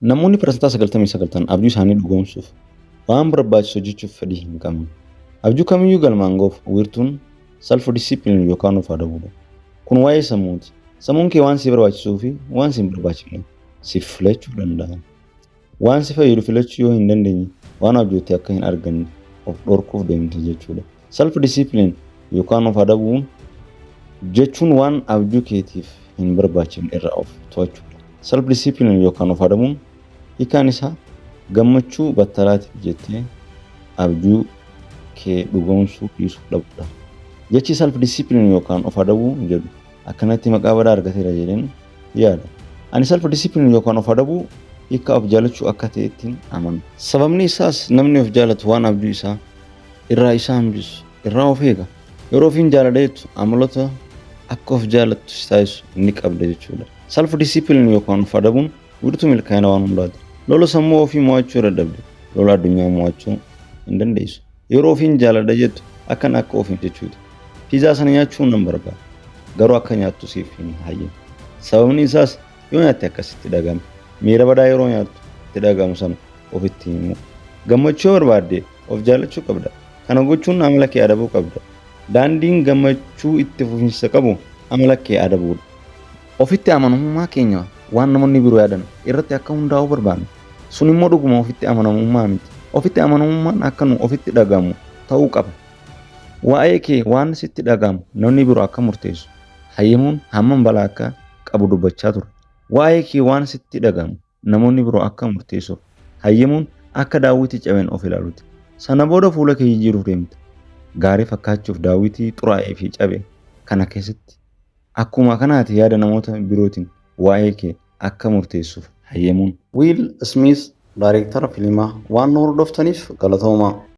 Namoonni parsantaa 99 ta'an abjuu isaanii dhugoomsuuf waan barbaachisu hojjechuuf fedhii hin qabne. Abjuu kamiyyuu galmaan ga'uuf wiirtuun self discipline yookaan of adabuudha. Kun waa'ee sammuuti. Sammuun kee waan si barbaachisuu fi waan si hin barbaachifne siif filachuu danda'a. Waan si fayyadu filachuu yoo hin dandeenye, waan abjootte akka hin arganne of dhorkuuf deemte jechuudha. Self discipline yookaan of adabuun jechuun waan abjuu keetiif hin barbaachifne irraa of to'achuudha. Self discipline yookaan of adabuun hiikaan isaa gammachuu battalaatiif jettee abjuu kee dhugoomsuu dhiisuu dhabuudha. Jechi self discipline yookaan of adabuu jedhu akkanatti maqaa badaa argateera jedheen yaada. Ani self discipline yookaan of adabuu hiika of jaalachuu akka ta'ettiin amana. Sababni isaas namni of jaalatu waan abjuu isaa irraa isa hambisu irraa of eega. Yeroo ofiin jaaladha jettu, amaloota akka of jaalattu si taasisu ni qabda jechuudha. Self discipline yookaan of adabuun wiirtuu milkaa'ina waan hundaati. Lola sammuu ofii mo'achuu dadhabde, lola addunyaa mo'achuu hin dandeessu. Yeroo ofiin jaaladha jettu, akkan akka ofiin jechuuti. Piizaa sana nyaachuu nan barbaada. Garuu akka nyaattu siif hin hayyamu. Sababni isaas yoo nyaatte akkasitti dhagama. Miira badaa yeroo nyaattu itti dhagamu sana ofitti himuu. Gammachuu yoo barbaadde, of jaallachuu qabda. Kana gochuun amala kee adabuu qabda. Daandiin gammachuu itti fufiinsa qabu amala kee adabuudha. Ofitti amanamummaa keenya waan namoonni biroo yaadan irratti akka hundaa'u barbaanna. Sun immoo dhuguma ofitti amanamummaa miti. Ofitti amanamummaan akka nu ofitti dhagamu ta'uu qaba. Waa'ee kee waan sitti dhagamu namni biroo akka murteessu hayyamuun hammam balaa akka qabu dubbachaa ture. Waa'ee kee waan sitti dhagamu namoonni biroo akka murteessuuf hayyamuun akka daawwitii cabeen of ilaaluuti. Sana booda fuula kee jijjiiruuf deemta. Gaarii fakkaachuuf daawwitii xuraa'ee fi cabe kana keessatti akkuma kanaati yaada namoota birootiin waa'ee kee akka murteessuuf hayyamuun. Will Smith, daayireektara fiilmaa. Waan nu hordoftaniif galatoomaa.